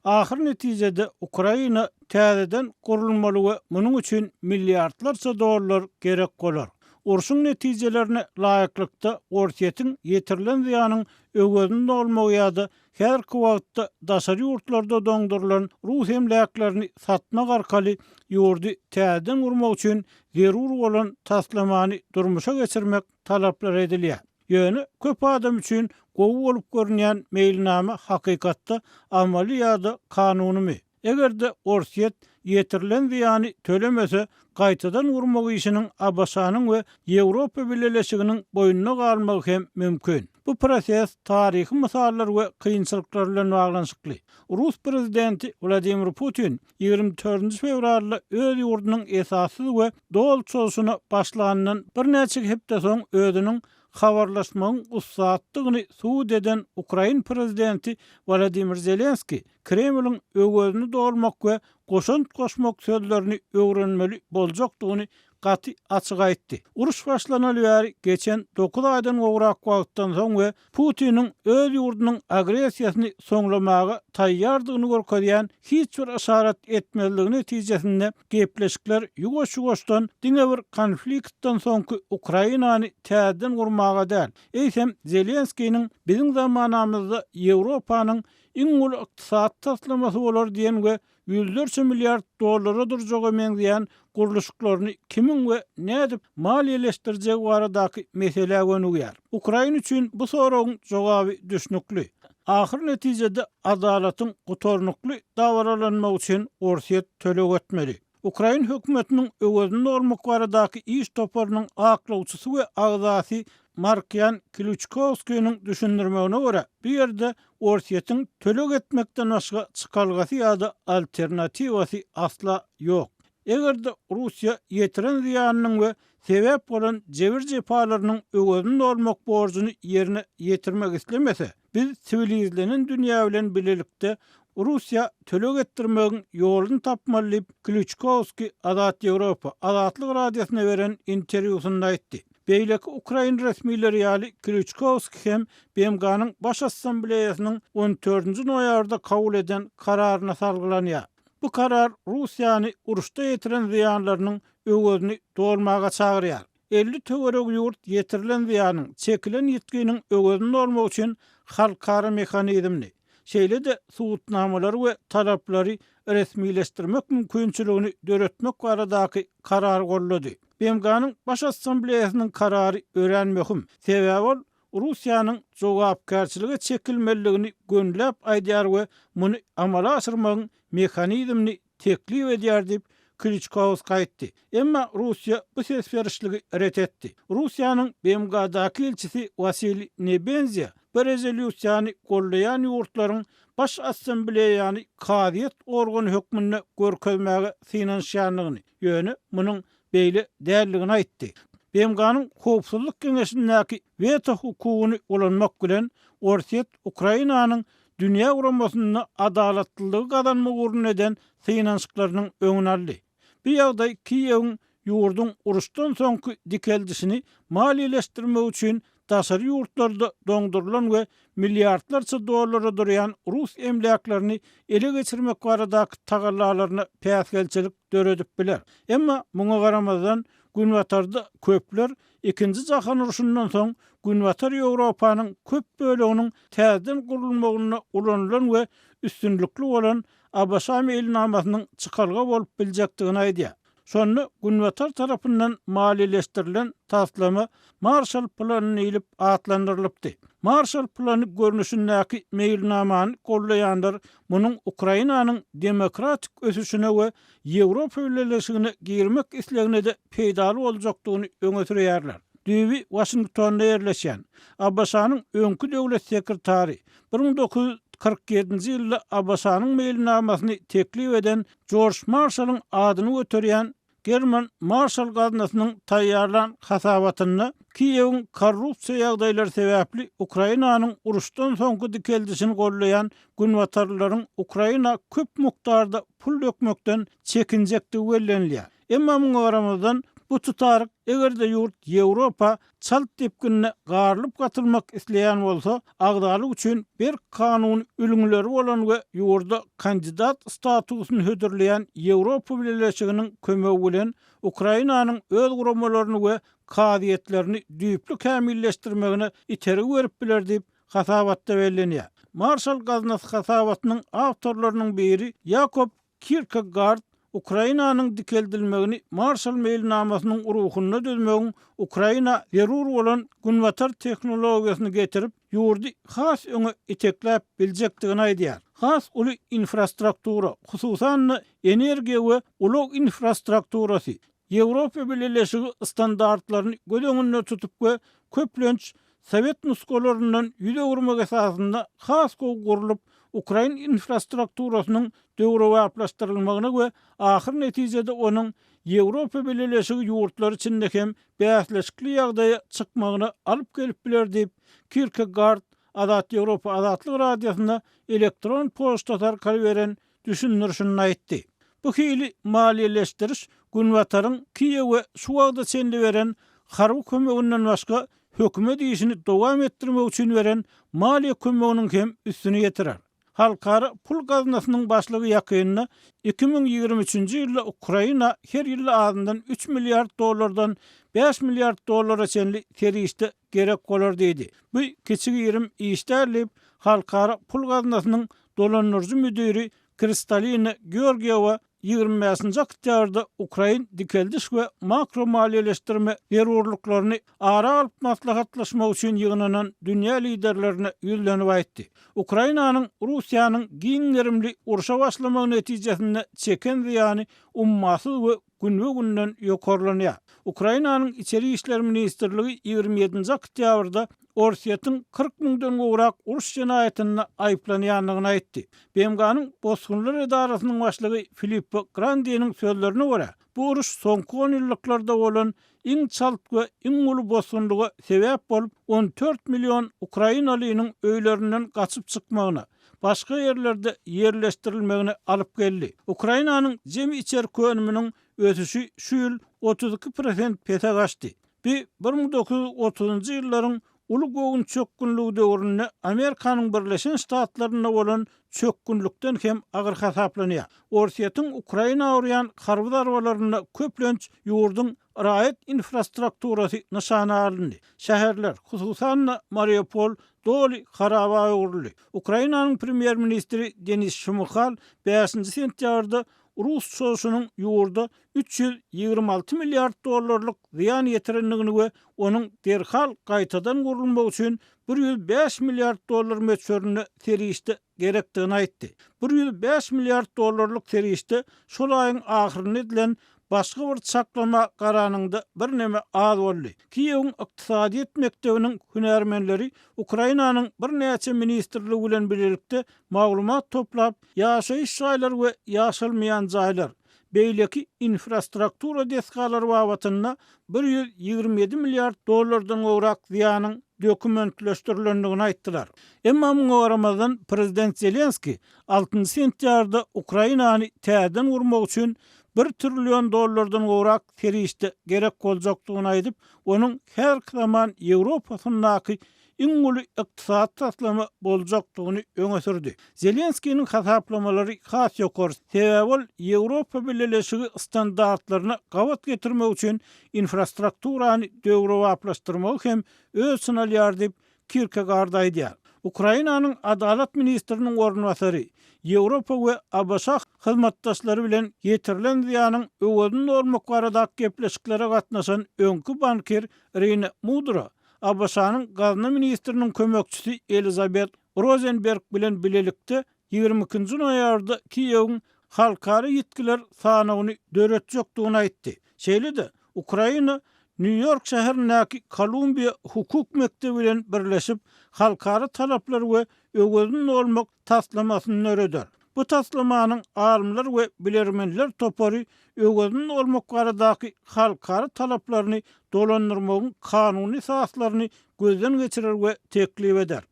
Ahyr netijede Ukraina täzeden gurulmaly we munuň üçin milliardlarça dollar gerek bolar. Urşuň netijelerine laýyklykda Orsýetiň ýetirilen zyýanyň öwezini dolmagy ýa-da häzirki wagtda daşary ýurtlarda doňdurylan rus emläklerini satmak arkaly ýurdy täzeden gurmak üçin zerur bolan taslamany durmuşa geçirmek talaplar edilýär. Ýöne köp adam üçin gowy bolup görünýän meýilnama hakykatda amaly ýa-da kanunymy? Eger-de Orsýet ýetirilen zyýany tölemese, gaýtadan gurmak işiniň ABŞ-nyň we Ýewropa Bileleşiginiň boýnuna galmagy hem mümkin. Bu proses taryhy mysallar we kynçylyklar bilen baglanyşykly. Rus prezidenti Wladimir Putin 24 fewralda öz ýurdunyň esassyz we doly çozuşyna başlanyndan birnäçe hepde soň özüniň habarlaşmagyň ussatdygyny subut eden ukrain prezidenti Wolodymyr Zelenskiý Kremliň öwezini dolmak we goşant goşmak sözlerini öwrenmeli boljakdygyny gaty açyk aýtdy. Uruş başlanaly bäri geçen dokuz aýdan gowrak wagtdan soň we Putiniň öz ýurdunyň agressiýasyny soňlamaga taýýardygyny görkezýän hiç bir yşarat etmezligi netijesinde gepleşikler ýuwaş-ýuwaşdan diňe bir konfliktden soňky Ukrainany täzeden gurmaga däl, eýsem Zelenskiniň biziň zamanamyzda Ýewropanyň iň uly ykdysady taslamasy bolar diýen we ýüzlerçe milliard dollara durjaga meňzeýän gurluşyklaryny kimiň we nädip maliýeleşdirjegi baradaky meselä gönügýär. Ukraina üçin bu soragyň jogaby düşnükli. Ahyr netijede adalatyň gutarnykly dabaralanmagy üçin Orsýet töleg etmeli. Ukrain hökümetiniň öwezini dolmak baradaky iş toparynyň aklawçysy we agzasy Markiýan Klýuçkowskiniň düşündirmegine görä, bu ýerde Orsýetiň töleg etmekden başga çykalgasy ýa-da alternatiwasy asla ýok. Eger-de Russiýa ýetiren zyýanynyň we sebäp bolan jebir-jepalarynyň öwezini dolmak borjuny ýerine ýetirmek islemese, Biz siwilizlenen dünýä bilen bilelikde Russiýa töleg etdirmegiň ýoluny tapmaly diýip, Klýuçkowskiý Azat Ýewropa, Azatlyk Radiosyna beren interwýusynda aýtdy. Beýleki ukrain resmileri ýaly Klýuçkowskiý hem BMG-niň Baş Assambleýasynyň on dördünji noýabrda kabul eden kararyna salgylanýar. Bu karar Russiýany uruşda ýetiren zyýanlarynyň öwezini dolmaga çagyrýar. 50 töweregi ýurt ýetirilen zyýanyň, çekilen ýitginiň öwezini dolmak üçin halkara mehanizmini, şeýle-de subutnamalary we talaplary resmileşdirmek mümkinçiligini döretmek baradaky karary goldady. BMG-niň Baş Assambleýasynyň karary örän möhüm, sebäbi ol Russiýanyň jogapkärçilige çekilmelidigini gönüläp aýdýar we muny amala aşyrmagyň mehanizmini teklip edýär diýip, Kliçkowski aýtdy. Emma Russiýa bu ses berişligi ret etdi. Russiýanyň BMG-daky ilçisi Wasiliý Nebenzýa bu rezolýusiýany goldaýan ýurtlaryň Baş Assambleýany kazyýet organy hökmünde görkezmäge synanyşýandygyny, ýöne munuň beýle däldigini aýtdy. BMG-niň Howpsuzlyk Geňeşindäki weto hukugyny ulanmak bilen, Orsýet Ukrainanyň dünýä guramasynda adalatlylygy gazanmak ugrunda eden synanyşyklarynyň öňüni aldy. Bu ýagdaý Kiýewiň ýurduň uruşdan soňky dikeldişini maliýeleşdirmek üçin daşary ýurtlarda doňdurylan we milliardlarça dollara durýan rus emläklerini ele geçirmek baradaky tagallalaryna päsgelçilik döredip biler. Emma muňa garamazdan, Günbatarda köpler Ikinji jahan urşundan soň Günbatar Ýewropanyň köp böleginiň täzeden gurulmagynda ulanylan we üstünlikli bolan ABŞ meýilnamasynyň çykalga bolup biljekdigini aýdýar. Şonda Günbatar tarapyndan maliýeleşdirilen taslama Marşal plany diýlip atlandyrylypdy. Marşal plany görnüşindäki meýilnamany goldaýanlar munuň Ukrainanyň demokratik ösüşine we Ýewropa Bileleşigine girmek islegine-de peýdaly boljakdygyny öňe sürýärler. Düýbi Waşingtonda ýerleşýän, ABŞ-nyň öňki döwlet sekretary, 1947-nji ýylda ABŞ-nyň meýilnamasyny teklip eden Jorj Marşalyň adyny göterýän German Marşal gaznasynyň taýýarlan hasabatynda Kiýewiň korrupsiýa ýagdaýlary sebäpli Ukrainanyň uruşdan soňky dikeldişini goldaýan günbatarlylaryň Ukraina köp mukdarda pul dökmekden çekinjekdigi bellenilýär. Emma muňa garamazdan, Bu tutaryk, eger-de ýurt Ýewropa çalt depginde garylyp-gatylmak isleýän bolsa, agzalyk üçin berk kanuny ülňüleri bolan we ýurda kandidat statusyny hödürleýän Ýewropa Bileleşiginiň kömegi bilen Ukrainanyň öz guramalaryny we kazyýetlerini düýpli kämilleşdirmegine itergi berip biler diýip, hasabatda bellenýär. Marşal gaznasy hasabatynyň awtorlarynyň biri Ýakob Kirkegard Ukrainanyň dikeldilmegini Marşal meýilnamasynyň ruhunda düzmegiň Ukraina zerur bolan günbatar tehnologiýasyny getirip, ýurdy has öňe itekläp biljekdigini aýdýar. Has uly infrastruktura, hususan-da, energiýa we ulag infrastrukturasy, Ýewropa Bileleşigi standartlaryny göz öňünde tutup we köplenç sowet nusgalaryndan ýüz öwürmek esasynda has gowy gurlup, ukrain infrastrukturasynyň döwrebaplaşdyrylmagyna we ahyr netijede onuň Ýewropa Bileleşigi ýurtlary içinde hem bäsleşikli ýagdaýa çykmagyna alyp gelip biler diýip, Kirkegard Azat Ýewropa Azatlyk Radiosyna elektron poçtasy arkaly beren düşündirişinde aýtdy. Bu hili maliýeleşdiriş Günbataryň Kiýewe şu wagta çenli beren harby kömeginden başga hökümet işini dowam etdirmek üçin beren maliýe kömeginiň hem üstüni ýetirer. Halkara pul gaznasynyň başlygy ýakynda 2023-nji ýylda Ukraina her ýylda azyndan üç milliard dollardan bäş milliard dollara çenli serişde gerek bolar diýdi. Bu kiçi-girim iş däl diýip, Halkara pul gaznasynyň dolandyryjy müdiri Kristalina Georgiýewa 25-nji oktýabrda ukrain dikeldiş we makro maliýeleşdirme zerurlyklaryny ara alyp maslahatlaşmak üçin ýygnanan dünýä liderlerine ýüzlenip aýtdy. Ukrainanyň Russiýanyň giň gerimli urşa başlamagy netijesinde çeken zyýany ummasyz we günbe-günden ýokarlanýar. Ukrainanyň Içeri işler ministrligi 27-nji oktýabrda Orsýetiň 40 müňden gowrak uruş jenaýatynda aýyplanýandygyny aýtdy. BMG-niň Bosgunlar edarasynyň başlygy Filippo Grandiniň sözlerine görä, bu uruş soňky onýyllyklarda bolan iň çalt we iň uly bosgunlyga sebäp bolup, 14 million ukrainalynyň öýlerinden gaçyp çykmagyna, başga ýerlerde ýerleşdirilmegine alyp geldi. Ukrainanyň jemi içerki önüminiň ösüşi şu ýyl 32 prosent pese gaçdy. Bu 1930-njy ýyllaryň uly göwün çökgünligi döwründe Amerikanyň Birleşen Ştatlarynda bolan çökgünlikden hem agyr hasaplanýar. Orsýetiň Ukraina urýan harby zarbalarynda köplenç ýurduň raýat infrastrukturasy nyşana alyndy. Şäherler, hususan-da, Mariupol doly haraba öwrüldi. Ukrainanyň premýer-ministri Denis Şmyhal bäşinji sentýabrda rus çozuşynyň ýurda 326 milliard dollarlyk zyýan ýetirendigini we onuň derhal gaýtadan gurulmagy üçin 105 milliard dollar möçberinde serişde gerekdigini aýtdy. 105 milliard dollarlyk serişde şol aýyň ahyrynda edilen başga bir çaklama garanyňda birneme az boldy. Kiýewiň ykdysadyýet mekdebiniň hünärmenleri Ukrainanyň birnäçe ministrligi bilen bilelikde maglumat toplap, ýaşaýyş jaýlary we ýaşalmaýan jaýlar, beýleki infrastruktura desgalary babatynda 127 milliard dollardan gowrak zyýanyň dokumentleşdirilendigini aýtdylar. Emma muňa garamazdan, prezident Zelenskiý altynjy sentýabrda Ukrainany täzeden gurmak üçin bir trillion dollardan gowrak serişde gerek boljakdygyny aýdyp, onuň häzirki zaman Ýewropasyndaky iň uly ykdysady taslama boljakdygyny öňe sürdi. Zelenskiniň hasaplamalary has ýokary, sebäbi ol Ýewropa Bileleşigi standartlaryna gabat getirmek üçin infrastrukturany döwrebaplaşdyrmagy hem öz içine alýar diýip, Kirkegard aýdýar. Ukrainanyň Adalat ministriniň orunbasary, Ýewropa we ABŞ hyzmatdaşlary bilen ýetirilen zyýanyň öwezini dolmak baradaky gepleşiklere gatnaşan öňki bankir Irina Mudro ABŞ-nyň gazna ministriniň kömekçisi Elizabet Rozenberg bilen bilelikde 22-nji noýabrda Kiýewiň halkara ýitgiler sanawyny döretjekdigini aýtdy. Şeýle-de, Ukraina Nýu-Ýork şäherindäki Kolumbiýa hukuk mekdebi bilen birleşip, halkara talaplary we öwezini dolmak taslamasyny döreder. Bu taslamanyň alymlar we bilermenler topary öwezini dolmak baradaky halkara talaplaryny dolandyrmagyň kanuny esaslaryny gözden geçirer we teklip eder.